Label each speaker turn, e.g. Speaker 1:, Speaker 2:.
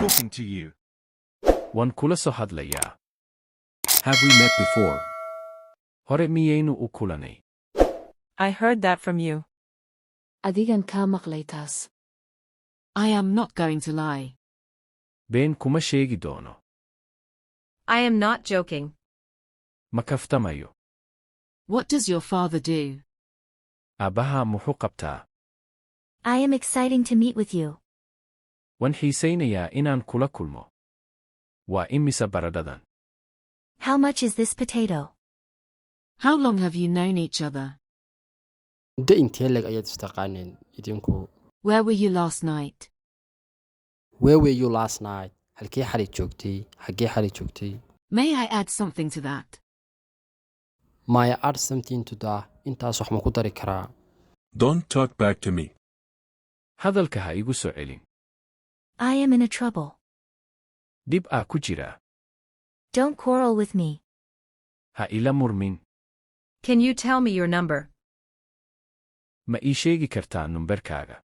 Speaker 1: Talking to you.
Speaker 2: Waan kula soo hadlayaa.
Speaker 3: Have we met before?
Speaker 2: Hore miyaynu u kulanay?
Speaker 4: I heard that from you.
Speaker 5: Adigan kaa maqlay taas.
Speaker 6: I am not going to lie.
Speaker 2: Been kuma sheegi doono.
Speaker 7: I am not joking.
Speaker 2: Ma kaftamayo.
Speaker 6: What does your father do?
Speaker 2: Aabbahaa muxuu qabtaa?
Speaker 8: I am exciting to meet with you.
Speaker 2: Waan xiisaynayaa inaan kula kulmo. Waa imisa baradhadan?
Speaker 8: How much is this potato?
Speaker 6: How long have you known each other?
Speaker 9: Muddo intee le'eg ayaad istaqaaneen idinku?
Speaker 6: Where were you last night?
Speaker 9: Where were you last night? Halkee xalay joogtay? Xaggee xalay joogtay?
Speaker 6: May I add something to that?
Speaker 9: May I add something to that? Intaas wax ma ku dari karaa?
Speaker 10: Don't talk back to me.
Speaker 2: Hadalka ha igu soo celin.
Speaker 8: I am in a trouble.
Speaker 2: Dhib aa ku jiraa.
Speaker 8: Don't quarrel with me.
Speaker 2: Ha ila murmin.
Speaker 7: Can you tell me your number?
Speaker 2: Ma ii sheegi kartaa numberkaaga?